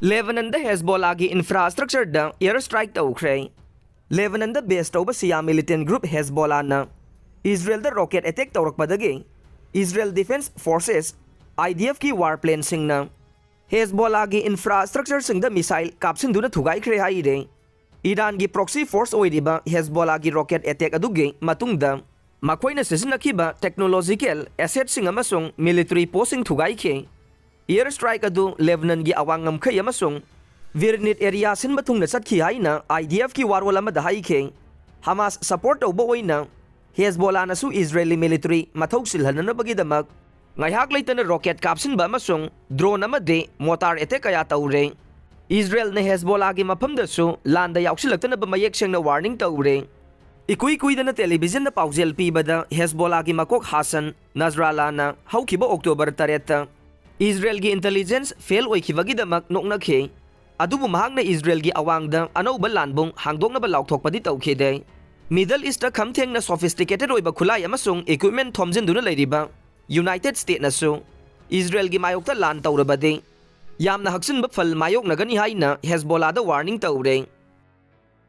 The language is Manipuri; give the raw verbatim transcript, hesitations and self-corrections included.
ꯂꯦꯕꯅꯟꯗ ꯍꯦꯖꯕꯣꯂꯥꯒꯤ ꯏꯟꯐ꯭ꯔꯥꯁ꯭ꯇ꯭ꯔꯛꯆꯔꯗ ꯑꯦꯌꯔ ꯁ꯭ꯇ꯭ꯔꯥꯏꯛ ꯇꯧꯈ꯭ꯔꯦ꯫ ꯂꯦꯕꯅꯟꯗ ꯕꯦꯁ ꯇꯧꯕ ꯁꯤꯌꯥ ꯃꯤꯂꯤꯇꯦꯟ ꯒ꯭ꯔꯨꯞ ꯍꯦꯖꯕꯣꯂꯥꯅ ꯏꯖꯔꯦꯜꯗ ꯔꯣꯀꯦꯠ ꯑꯦꯇꯦꯛ ꯇꯧꯔꯛꯄꯗꯒꯤ ꯏꯖꯔꯦꯜ ꯗꯤꯐꯦꯟꯁ ꯐꯣꯔꯁꯦꯁ, IDF ꯀꯤ ꯋꯥꯔ ꯄ꯭ꯂꯦꯟꯁꯤꯡꯅ ꯍꯦꯖꯕꯣꯂꯥꯒꯤ ꯏꯟꯐ꯭ꯔꯥꯁ꯭ꯇ꯭ꯔꯛꯆꯔꯁꯤꯡꯗ ꯃꯤꯁꯥꯏꯜ ꯀꯥꯞꯁꯤꯟꯗꯨꯅ ꯊꯨꯒꯥꯏꯈ꯭ꯔꯦ ꯍꯥꯏꯔꯦ꯫ ꯏꯔꯥꯟꯒꯤ ꯄ꯭ꯔꯣꯛꯁꯤ ꯐꯣꯔꯁ ꯑꯣꯏꯔꯤꯕ ꯍꯦꯖꯕꯣꯂꯥꯒꯤ ꯔꯣꯀꯦꯠ ꯑꯦꯇꯦꯛ ꯑꯗꯨꯒꯤ ꯃꯇꯨꯡꯗ ꯃꯈꯣꯏꯅ ꯁꯤꯖꯤꯟꯅꯈꯤꯕ ꯇꯦꯛꯅꯣꯂꯣꯖꯤꯀꯦꯜ ꯑꯦꯁꯦꯠꯁꯤꯡ ꯑꯃꯁꯨꯡ ꯃꯤꯂꯤꯇꯔꯤ ꯄꯣꯁꯁꯤꯡ ꯊꯨꯒꯥꯏꯈꯤ꯫ ꯑꯦꯌꯔ ꯁ꯭ꯇ꯭ꯔꯥꯏꯛ ꯑꯗꯨ ꯂꯦꯕꯅꯟꯒꯤ ꯑꯋꯥꯡ ꯉꯝꯈꯩ ꯑꯃꯁꯨꯡ ꯚꯤꯔꯅꯤꯠ ꯑꯦꯔꯤꯌꯥ ꯁꯤꯟꯕ ꯊꯨꯡꯅ ꯆꯠꯈꯤ ꯍꯥꯏꯅ IDF ꯀꯤ ꯋꯥꯔꯣꯜ ꯑꯃꯗ ꯍꯥꯏꯈꯤ꯫ ꯍꯃꯥꯁ ꯁꯄꯣꯔꯠ ꯇꯧꯕ ꯑꯣꯏꯅ ꯍꯦꯖꯕꯣꯂꯥꯅꯁꯨ ꯏꯖꯔꯦꯂꯤ ꯃꯤꯂꯤꯇꯔꯤ ꯃꯊꯧ ꯁꯤꯜꯍꯟꯅꯅꯕꯒꯤꯗꯃꯛ ꯉꯥꯏꯍꯥꯛ ꯂꯩꯇꯅ ꯔꯣꯀꯦꯠ ꯀꯥꯞꯁꯤꯟꯕ ꯑꯃꯁꯨꯡ ꯗ꯭ꯔꯣꯟ ꯑꯃꯗꯤ ꯃꯣꯇꯥꯔ ꯑꯦꯇꯦꯛ ꯀꯌꯥ ꯇꯧꯔꯦ꯫ ꯏꯖꯔꯦꯜꯅ ꯍꯦꯖꯕꯣꯂꯥꯒꯤ ꯃꯐꯝꯗꯁꯨ ꯂꯥꯟꯗ ꯌꯥꯎꯁꯤꯜꯂꯛꯇꯅꯕ ꯃꯌꯦꯛ ꯁꯦꯡꯅ ꯋꯥꯔꯅꯤꯡ ꯇꯧꯔꯦ꯫ ꯏꯀꯨꯏ ꯀꯨꯏꯗꯅ ꯇꯦꯂꯤꯚꯤꯖꯟꯗ ꯄꯥꯎꯖꯦꯜ ꯄꯤꯕꯗ ꯍꯦꯖꯕꯣꯂꯥꯒꯤ ꯃꯀꯣꯛ ꯍꯥꯁꯟ ꯅꯖꯔꯥꯂꯥꯅ ꯍꯧꯈꯤꯕ ꯑꯣꯛꯇꯣꯕꯔ ꯇꯔꯦꯠꯇ ꯏꯖꯔꯦꯜꯒꯤ ꯏꯟꯇꯦꯂꯤꯖꯦꯟꯁ ꯐꯦꯜ ꯑꯣꯏꯈꯤꯕꯒꯤꯗꯃꯛ ꯅꯣꯛꯅꯈꯤ꯫ ꯑꯗꯨꯕꯨ ꯃꯍꯥꯛꯅ ꯏꯖꯔꯦꯜꯒꯤ ꯑꯋꯥꯡꯗ ꯑꯅꯧꯕ ꯂꯥꯟꯕꯨꯡ ꯍꯥꯡꯗꯣꯛꯅꯕ ꯂꯥꯎꯊꯣꯛꯄꯗꯤ ꯇꯧꯈꯤꯗꯦ꯫ ꯃꯤꯗꯜ ꯏꯁꯇ ꯈꯝ ꯊꯦꯡꯅ ꯁꯣꯐꯤꯁꯇꯤꯀꯦꯇꯦꯠ ꯑꯣꯏꯕ ꯈꯨꯠꯂꯥꯏ ꯑꯃꯁꯨꯡ ꯏꯀ꯭ꯋꯤꯞꯃꯦꯟ ꯊꯣꯝꯖꯤꯟꯗꯨꯅ ꯂꯩꯔꯤꯕ ꯌꯨꯅꯥꯏꯇꯦꯗ ꯁ꯭ꯇꯦꯠꯅꯁꯨ ꯏꯖꯔꯦꯜꯒꯤ ꯃꯥꯌꯣꯛꯇ ꯂꯥꯟ ꯇꯧꯔꯕꯗꯤ ꯌꯥꯝꯅ ꯍꯛꯆꯤꯟꯕ ꯐꯜ ꯃꯥꯌꯣꯛꯅꯒꯅꯤ ꯍꯥꯏꯅ ꯍꯦꯖꯕꯣꯂꯥꯗ ꯋꯥꯔꯅꯤꯡ ꯇꯧꯔꯦ꯫